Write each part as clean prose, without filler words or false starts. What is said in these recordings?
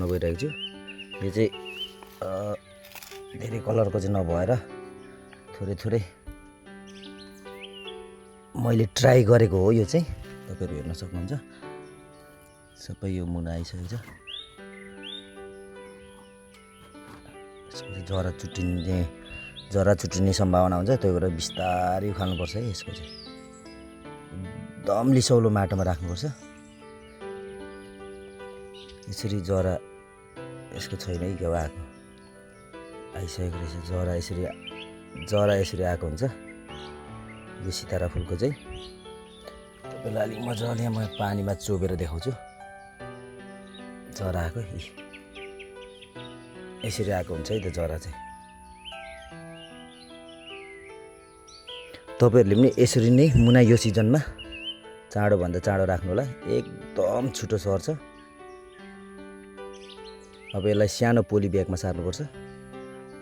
गइरहेको छु। यो चाहिँ धेरै कलरको चाहिँ नभएर थोरै थोरै मैले ट्राई गरेको हो। यो चाहिँ तपाईहरु हेर्न सक्नुहुन्छ। सबै यो मुना आइसकेको छ। यसको जरा चुट्टिने सम्भावना हुन्छ, त्यही भएर बिस्तारै उखाल्नुपर्छ है। यसको चाहिँ एकदम लिसौलो माटोमा राख्नुपर्छ। यसरी जरा यसको छैन है, क्या आएको आइसकेको रहेछ। जरा यसरी आएको हुन्छ यो सितारा फुलको चाहिँ। तपाईँलाई अलिक मजाले म पानीमा चोबेर देखाउँछु। जरा आएको यसरी आएको हुन्छ है त जरा चाहिँ। तपाईँहरूले पनि यसरी नै मुना यो सिजनमा चाँडोभन्दा चाँडो राख्नु होला, एकदम छिटो सर्छ। अब यसलाई सानो पोली ब्यागमा सार्नुपर्छ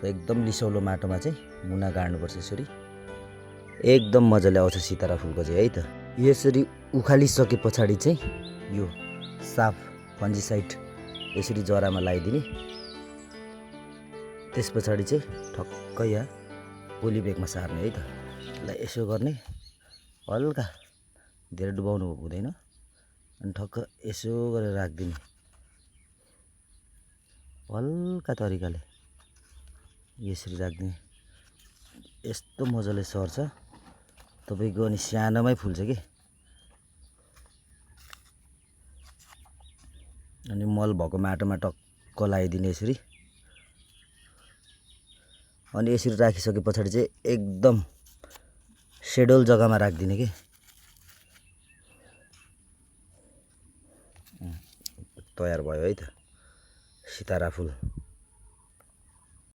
र एकदम लिसौलो माटोमा चाहिँ मुना गाड्नुपर्छ। यसरी एकदम मजाले आउँछ सितारा फुलको चाहिँ है त। यसरी उखालिसके पछाडि चाहिँ यो साफ फन्जिसाइड यसरी जरामा लगाइदिने। त्यस पछाडि चाहिँ ठक्क यहाँ पोली ब्यागमा सार्ने है त। यसलाई यसो गर्ने, हल्का धेरै डुबाउनु हुँदैन, अनि ठक्क यसो गरेर राखिदिने हल्का तरिकाले। यसरी राख्ने, यस्तो मजाले सर्छ तपाईको। अनि सानोमै फुल्छ कि। अनि मल भएको माटोमा टक्क लगाइदिने यसरी। अनि यसरी राखिसके पछाडि चाहिँ एकदम सेडल जग्गामा राखिदिने कि। तयार भयो है त सितारा फुल।